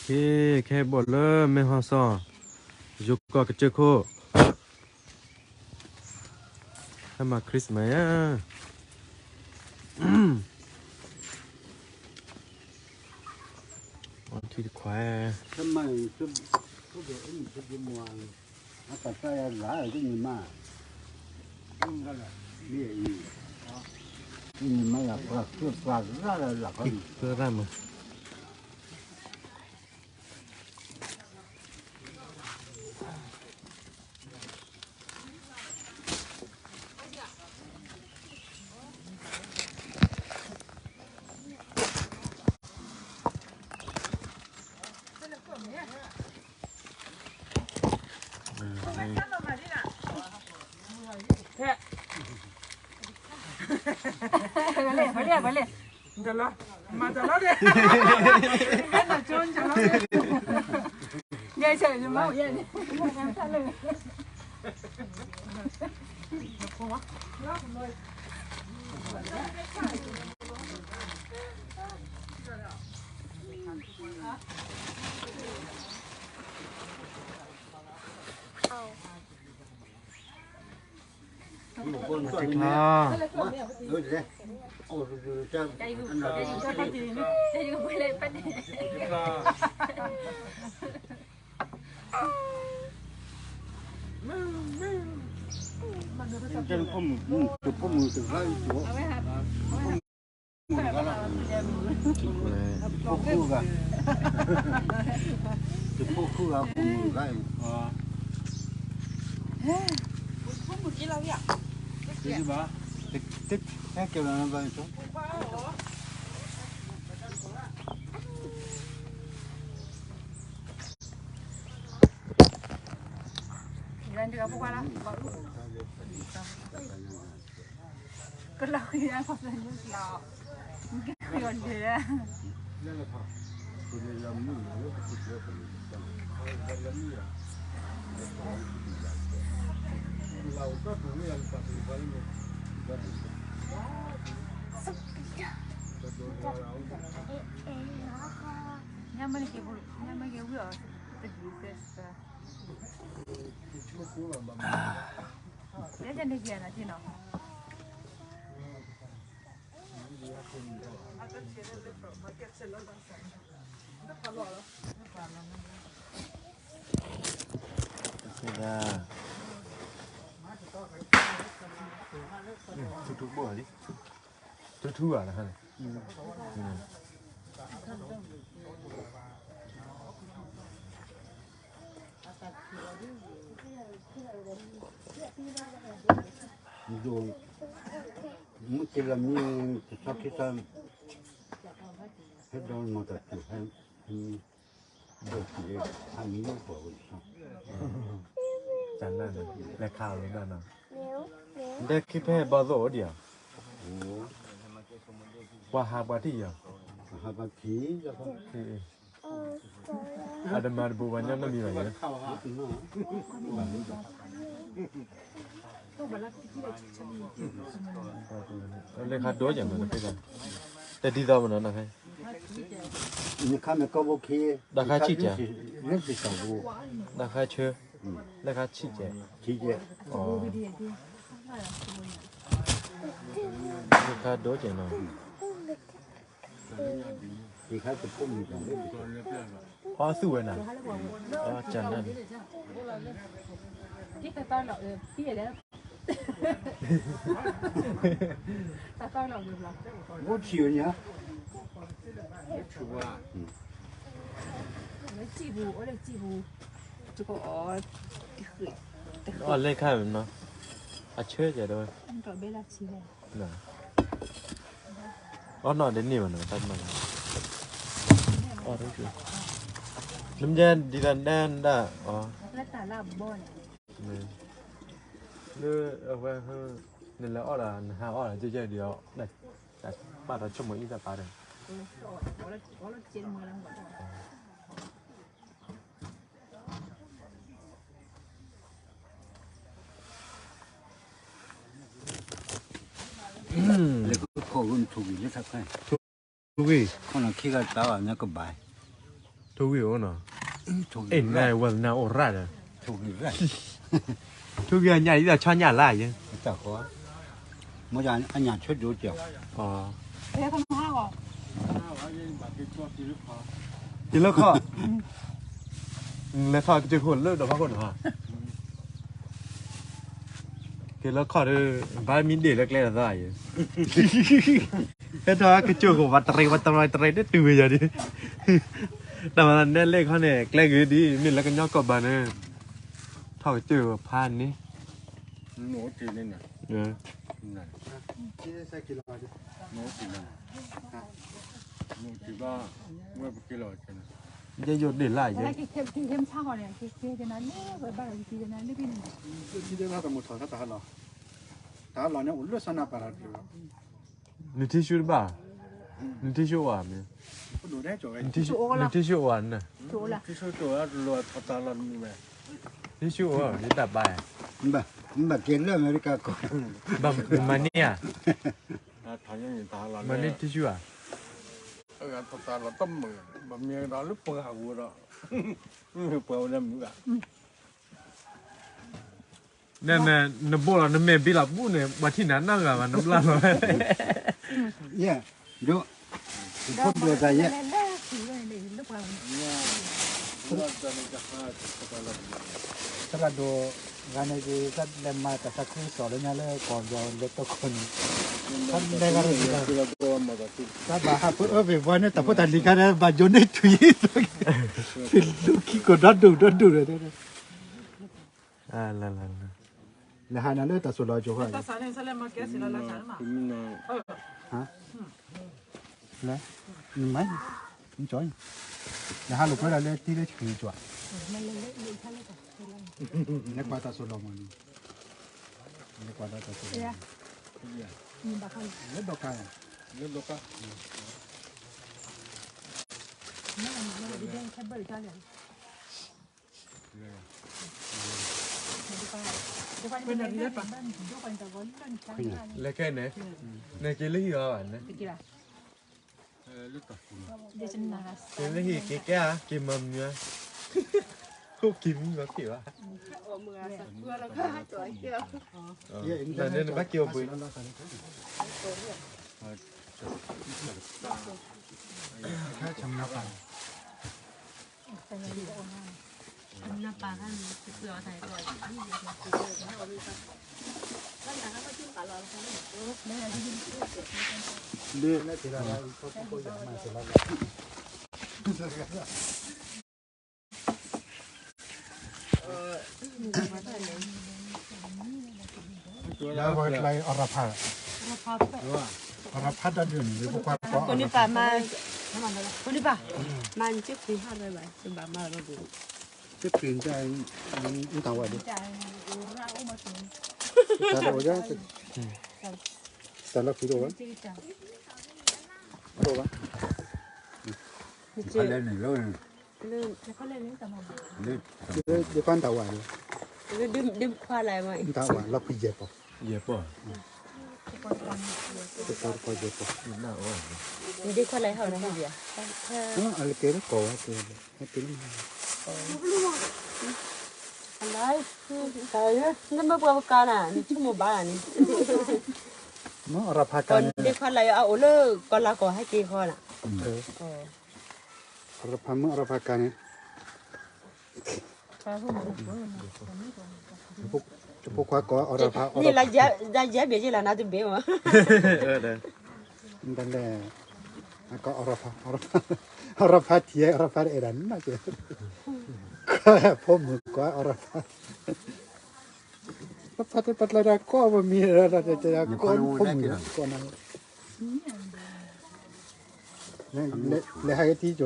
ကဲ, ခဲအံၤဘီၣ်လၢမဲၢ်ဟီၣ်စီၤ, ယိၤကီၢ်ကစၢၢ်ခိၣ်, ဟဲမၤ Christmas ယၤ, အထံတခွါ, သရၣ်မုၣ် ထူထူဘၣ်လံ, ထူထူဘၣ်လၢခါန့ၣ်, မုၢ်က့ၤလီၤမံ တဆီခံဆီ ဟဲဒီးမၤတၢ်တူၢ်ဟဲ, ဟဲမံ, ဟဲမံ, ဟဲမံ, လဲၤခးအီၤလၢနၤနီၤ, ဒဲခံဖဲဘီၣ်သိၣ်အိၣ်ဒံးဧါ, ပှၤဟးပှၤထံၣ်ယၤ, ဟးပှၤထံၣ်, အတမၤတဘူးပှၤညီနုၢ်မံၤဘၣ်ယၤ, လဲၤခးဒိၣ်ကဲမး, တဒ်သိးမးနီၤ, နခါမ့ၢ်ကီဘိခံ, တခါဆံၣ်ကဲ, တခါဆၢ, လဲၤခးဆံၣ်ကဲ, လဲၤခးဒိၣ်ကဲနီၤ, အီသူၣ်ဝဲနၤ, အီကနၣ်န့ၣ် ဘိထံၣ်ဝဲညါ, အီလဲၣ်ခါနီၤ, အဆၢကဲဒီးဝဲ, အီနီၢ်ဒ်န့ၣ်ဘၣ်နီၤ, တၢ်မၤ, နမ့ၢ်ဒ်သိးနဒၣ်, လၢအဝဲ, နလဲၤအီၣ်ဒီး နဟးအီၣ်ဒီး ကဲကဲဒ်အီၤ, ဘၣ်ဒီးဆိကမိၣ်အံၤတၢ်ပာ်ဒီး လၢကီၢ်ဂုၢ်နထူဝံၤလၢထးခဲ, ထူဝံၤ, ခီနခံဂၤတၢ်ဘၣ်ညါကဘၣ်, ထိၣ်ဂံၢ်အိၣ်နီၤ, အဲၣ်နဝဲသနၢ်အိၣ်ရၣ်ဒီး, ထိၣ်ဂံၢ်အညၣ်ဒ်သိးဆီညၣ်လၢယဲ, မ့ၢ်အညၣ်ဆိဒိၣ်ကဲ, က့ၤလၢခီၣ်, လဲၤထီၣ်ကစၢၢ်ခိၣ်လၢဒီးဖီခိၣ်နီၤ, က့ၤလၢခီၣ်ဒီး, ဘၣ်မံဒ့ၣ်လၢကျဲတသီယဲ, ဟဲထီၣ်ကစၢၢ်ခိၣ် ဝးတရံး ဝးတရံး တရံး တတုၤဝဲယၤဒ်, တၢ်မၤနဲလ့ၣ်ခီန့ၣ် ကျဲဂ့ၤဒ် မ့ၢ်လၢကညီကီၢ်ဘၣ်န့ၣ်, ထီၣ်ကစၢၢ်ဖးန့ၣ်, ယဲယိၣ်ဒ့ၣ်လၢယဲ, တၢ်လီၢ်န့ၣ်အိၣ်လၢစီၤနၤပၤလီၤ, တၢ်လီၢ်န့ၣ် နထံၣ်ဆူၣ်တဘၣ်, နထံၣ်ဆူၣ်အိၣ်ဧါမ့ၢ်, နထံၣ်ဆူၣ်အိၣ်ဧါန့ၣ်, ထံၣ်ဆူၣ်အိၣ် ယတၢ်ဘါ, ဘၣ်မၤန့ၢ်ဧါ, မၤန့ၢ်ထံၣ်ဆူၣ်ဧါ, ဘၣ်မၤလၢပှၤဂၤဒီး နဘိၣ်လီၤ နမဲာ်ဘံလီၤဘူၣ်န့ၣ် ပှၤထံၣ်နၤနီတဂၤဘၣ် နဘျါလီၤ, ယဲ, ဒိၣ်, ဖိဒိၣ်တၢ်ယဲ, သရၣ်ဒိၣ်, ဂၤန့ၣ်က့ၤ တၢ်လဲၤမၤတၢ်သးခုကစီၣ်လၢညါလၢကီၢ်ပယီၤလၢတခီန့ၣ်, တၢ်လဲၤဂၤန့ၣ်က့ၤ, တၢ်ဘၣ်ဟးဖၢအၢဘ့ၣ်ဘီန့ၣ် တၢ်ဖိတၢ်လံၤခါန့ၣ် ဘၣ်ယိၤန့ၢ်ထွံၣ်, ဖံးလူၤခံကိးဒီဒူၣ်ဒီဒူၣ်ဒီး လဲၤဟးနၤလၢတၢ်ဆိၣ်လီၤကၠိၤဃီ, လဲၤ, နမၤ, နကၠီ, လဲၤဟးလိာ်ကွဲလီၤလၢတံၤလၢဆံးကၠီ, လဲၤကွၢ်တၢ်ဆိၣ်လီၤမးန့ၣ်, လဲၤကွၢ်တၢ်ဆိၣ်လီၤ, လၢဒိးကါ, လၢဒိးကါ လဲၤခဲန့ၣ်, နက့ၤလၢဟံၣ်အီၤဘၣ်န့ၣ်, က့ၤလၢဟံၣ်က့ၤကဲဧါ က့ၤမၤမနုၤဧါ, ခိၣ်က့ၤမံဘၣ်က့ၤဘၣ်, နဘၣ်က့ၤအိၣ်ဘှံး, လၢပှၤကတၢၢ်အီၤရဖး, အီၤရဖးတၢ်ဒုးန့ၣ် ပကွၢ်ကီး, ဖိန့ၣ်ပၢ်မၤ, ဖိန့ၣ်ပၢ်, မၤနက့ခွံဟးရဲဘၣ်, ဘၣ်မၤလီၤဒုး, က့ခွံတၢ်, မတၤဝဲဒၣ်, တၢ်လီၢ်ခွံတအိၣ်ဘၣ်, တအိၣ်ဘၣ်, ယကွၢ်တၢ်ဝဲ, တၢ်ဝဲလီၤခွံယဲၢ်ပီၢ်, ယဲၢ်ပီၢ်, တၢ်ဝဲလီၤခွံယဲၢ်ပီၢ်, ဒ်ခွါလၢဟီၣ်လၢဟီၣ်ဒံးဧါ, အလကဲလၢကီၢ်ဝဲကဲ, နမ့ၢ်ပှၤပကါနၤ နဆိကမိၣ်ဘၣ်နၤန့ၣ်, မ့ၢ်အီၤရဖးကါန့ၣ်, ဒ်ခွါလၢအအိၣ်လၢကီၢ်လၢကီၢ်ဟဲက့ၤဃီနၤ, အီၤရဖးမ့ၢ်အီၤရဖးကါန့ၣ်, တဖိခွါကိးအီၤရဖး, န့ၣ်လၢယဲဘ့ၣ်ယဲလၢနၤတဘ့ၣ်မး, တလဲၣ်, အကိးအီၤရဖး, အီၤရဖးထံၣ်အီၤရဖးတအဲၣ်ဒၣ်နီတစဲး, ဖိမုၣ်ကိးအီၤရဖး, ပှၤတပှၤတလၢတၢ်ကိးပမံၤဒီး တကိးဖိမုၣ်ကိးနၤ, လဲၤဟးဂ့ၤထံ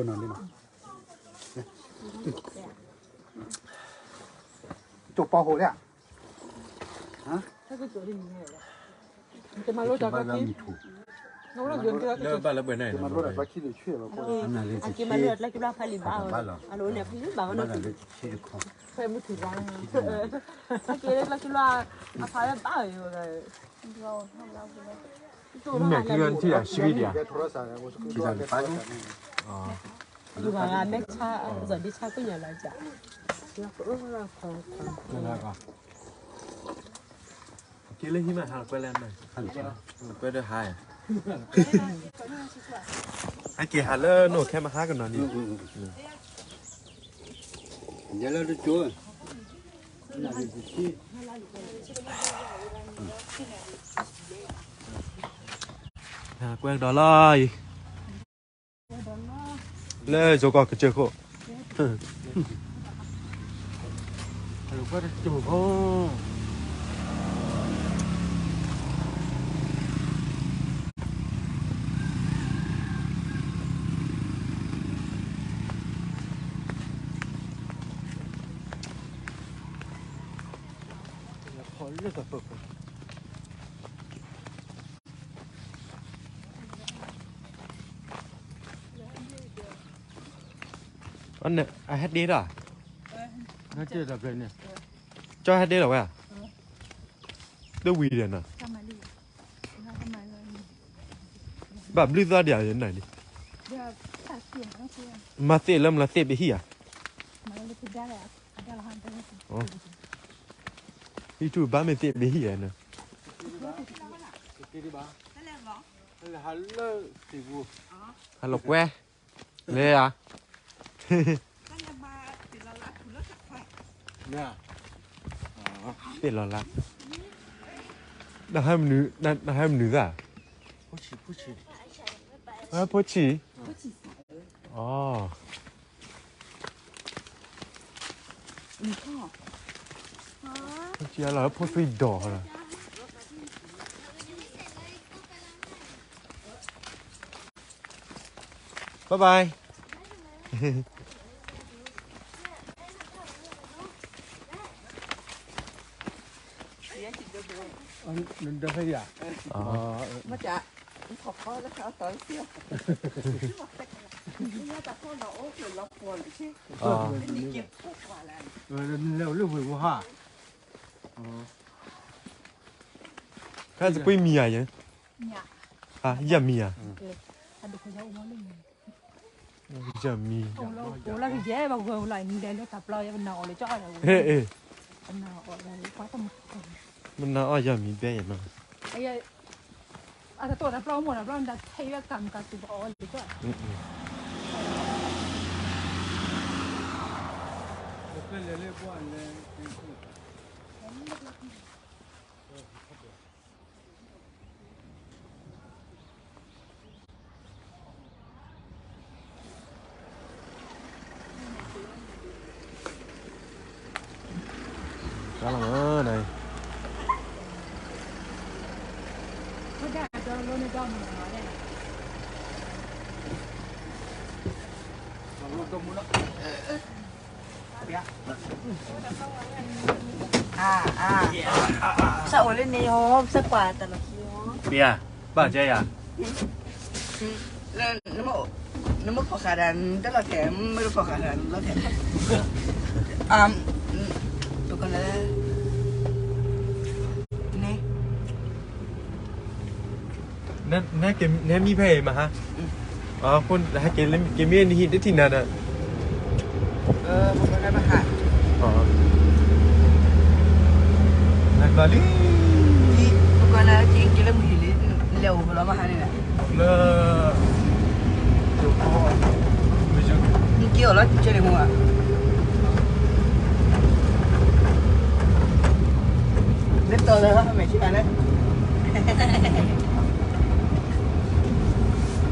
ကၠိၤနီၤန့ၣ်နီၤ, ကၠိၤပီဟိးလၢ, လၢဘၣ်လၢပှဲၤန့ၣ်, အက့ၤမၤလိတၢ်ကျိၤဖးလံာ်ဘၣ်, အလိၤန့ၣ်ဖးလံာ်ဘၣ်, ဖဲမုၢ်ထူၣ်ဘၣ်, အက့ၤလၢကျိၤဖးလံာ်ဘၣ်, မဲာ်ထံထံၣ်အဆှံဒံးဧါ, ထံထံၣ်, ပှၤဂၤမဲာ်ဆါ, စီၤဒ့ဆါကိညါလီၤကၢ်, က့လၢဟံၣ်မး ဟးလီၤကွဲလၢမး, ကွဲဒီးဟါ, ဟဲက့ၤဟးလၢနိၣ်ခဲမဟါကနီၤန့ၣ်, ယဲလၢတကၠိ ကွဲကဒီးလီၤအံၤ, လၢယိၤကီၢ်ကစၢၢ်ခိၣ်, ကွဲတကၠိၢ်ဖိ အဟဲဒ့ဒီး, ကၠီဟဲဒ့လီၤဝဲ, တဝံၤဒီးနီၤ, ဘၣ်ဘျုးသီဒံးဧါန့ၣ်, မၤသ့ၣ်လၢမၤသ့ၣ်ပဟံၣ်ဧါ, ဟံၣ်ထူၣ်ဘၣ်မ့ၢ်သ့ၣ်ပဟံၣ်ဧါန့ၣ်, ဟးလီၤကွဲ, လဲၤဧါ, သ့ၣ်လီၤလၢ, နဟဲမနုၤသၣ်, ဖိဆံး, အ, ဖိဆံးလီၤ ဖိသွံဒီးလီၤ. Bye bye. နဒီဖဲယၤ, မတၤ, နလဲၤလၢဝ့ၢ်ဝီဟါ, ခဲစပှ့ၤမံၤယၤ, ယၤမံၤယၤ, ယၤမံၤ, မနၤအီၣ်ယၤမံၤဘဲယၤနီၤ, အတၢ်တိၢ်တၢ်ပျီမိၢ်တၢ်ပျီ နတၢ်ထဲးဝဲကၤမကၤစူၤပအီၣ်လံကၠီ.ပျဲ, ဘၣ်ကဲယၤ, နမ့ၢ်ဖိးဃာ်ဒီး နတၢ်လီၤထဲး, မ့ၢ်တဖိးဃာ်ဒီး နလီၤထဲး, ပကလၢ, န့ၣ် နဟဲမံဖဲအံၤမဟါ, ဟဲက့ၤမံနဟံၣ်တထံၣ်နၤဒီး, နကျီလံ, ပကလၢက့ၤလၢမုၢ်ဟံၣ်လံ, လဲၤအိၣ်ဖဲလီၤမဟါန့ၣ်, လၢ, နက့ၤအီၤလီၤတကဲန့ၣ်မ့ၢ်ဧါ, လၢတီၤလၢဟီမဲာ်ဆ့ၣ်တၢ်လၢ